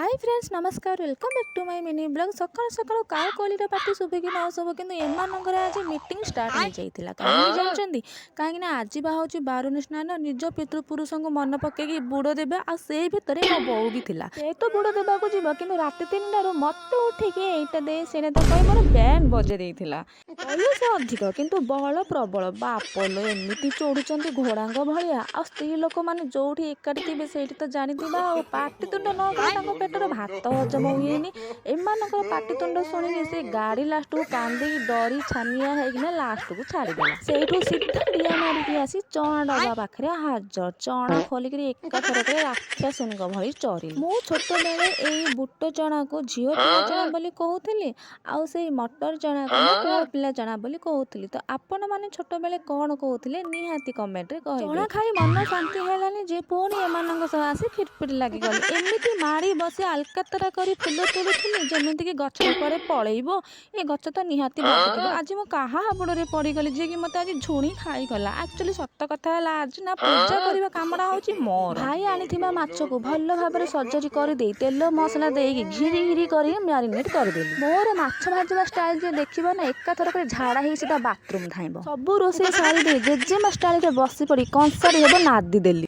High friends, ନମସ୍କାର। Welcome back to my mini vlog. ସକାଳୁ ସକାଳୁ କାଉ କୋଇଲିର ପାଟି ଶୁଭେ କି ନ ଶୁଭୁ, କିନ୍ତୁ ଏମାନଙ୍କର ଆଜି ମିଟିଂ ଷ୍ଟାର୍ଟ ହେଇଯାଇଥିଲା। କାହିଁକି ଜାଣିଛନ୍ତି? କାହିଁକି ନା ଆଜି ବା ହେଉଛି ବାରୁଣୀ ସ୍ନାନ। ନିଜ ପିତୃପୁରୁଷଙ୍କୁ ମନେ ପକେଇକି ବୁଡ଼ ଦେବେ। ଆଉ ସେଇ ଭିତରେ ମୋ ବୋଉ ବି ଥିଲା। ସେ ତ ବୁଡ଼ ଦେବାକୁ ଯିବ, କିନ୍ତୁ ରାତି 3ଟାରୁ ମତେ ଉଠିକି ଏଇଟା ଦେ, ସେଇଟା ଦେ କହି ମୋର ବ୍ୟାଣ୍ଡ ବଜେଇ ଦେଇଥିଲା। ବୟସ ଅଧିକ କିନ୍ତୁ ବଳ ପ୍ରବଳ। ବାପଲୋ, ଏମିତି ଚଢୁଛନ୍ତି ଘୋଡ଼ାଙ୍କ ଭଳିଆ। ଆଉ ସ୍ତ୍ରୀ ଲୋକମାନେ ଯୋଉଠି ଏକାଠି ଥିବେ, ସେଇଠି ତ ଜାଣିଥିବା ଆଉ ପାଟିତୁଣ୍ଡ ନ କଲେ ତାଙ୍କ ପେଟରେ ଭାତ ହଜମ ହୁଏନି। ଏମାନଙ୍କର ପାଟିତୁଣ୍ଡ ଶୁଣିକି ସେ ଗାଡ଼ି ଲାଷ୍ଟକୁ କାନ୍ଦିକି ଡରି ଛାନିଆ ହେଇକିନା ଲାଷ୍ଟକୁ ଛାଡ଼ିଦେଲା। ସେଇଠୁ ସିଧା ଡିଆ ମାରିକି ଆସି ଚଣା ଡବା ପାଖରେ ହାଜର। ଚଣା ଖୋଲିକିରି ଏକାଥରକରେ ରାକ୍ଷସୁଣୀଙ୍କ ଭଳି ଚରିଲି। ମୁଁ ଛୋଟବେଳେ ଏଇ ବୁଟ ଚଣାକୁ ଝିଅ ପିଲା ଚଣା ବୋଲି କହୁଥିଲି, ଆଉ ସେଇ ମଟର ଚଣାକୁ ମୁଁ ପୁଅ ପିଲା ଚଣା ବୋଲି କହୁଥିଲି। ତ ଆପଣମାନେ ଛୋଟବେଳେ କ'ଣ କହୁଥିଲେ, ନିହାତି କମେଣ୍ଟରେ କହିବେ। ଚଣା ଖାଇ ମନ ଶାନ୍ତି ହେଲାନି ଯେ ପୁଣି ଏମାନଙ୍କ ସହ ଆସି ଫିରଫିରି ଲାଗିଗଲି। ଏମିତି ମାଡ଼ି ବସି ଆଲକାତରା କରି ଫୁଲ ତୋଳୁଥିଲି, ଯେମିତିକି ଗଛଟା କୁଆଡ଼େ ପଳେଇବ। ଏ ଗଛ ତ ନିହାତି ବସିଥିବ। ଆଜି ମୁଁ କାହା ହାବୁଡ଼ରେ ପଡ଼ିଗଲି, ଯିଏକି ମୋତେ ଆଜି ଝୁଣି ଖାଇଗଲା? ଆକ୍ଚୁଆଲି ସତ କଥା ହେଲା, ଆଜି ନା ପୂଜା କରିବା କାମଟା ହେଉଛି ମୋର। ଭାଇ ଆଣିଥିବା ମାଛକୁ ଭଲ ଭାବରେ ସର୍ଜରୀ କରିଦେଇ, ତେଲ ମସଲା ଦେଇକି ଘିରି ଘିରି କରି ମ୍ୟାରିନେଟ୍ କରିଦେଲି। ମୋର ମାଛ ଭାଜିବା ଷ୍ଟାଇଲ୍ ଯିଏ ଦେଖିବ ନା, ଏକାଥରକରେ ଝାଡ଼ା ହେଇ ସିଧା ବାଥରୁମ୍ ଧାଇଁବ। ସବୁ ରୋଷେଇ ସାରି ଦେଇ ଜେଜେମା ଷ୍ଟାଇଲ୍ରେ ବସି ପଡ଼ି କଂସାରେ ହେବ ନାଦି ଦେଲି।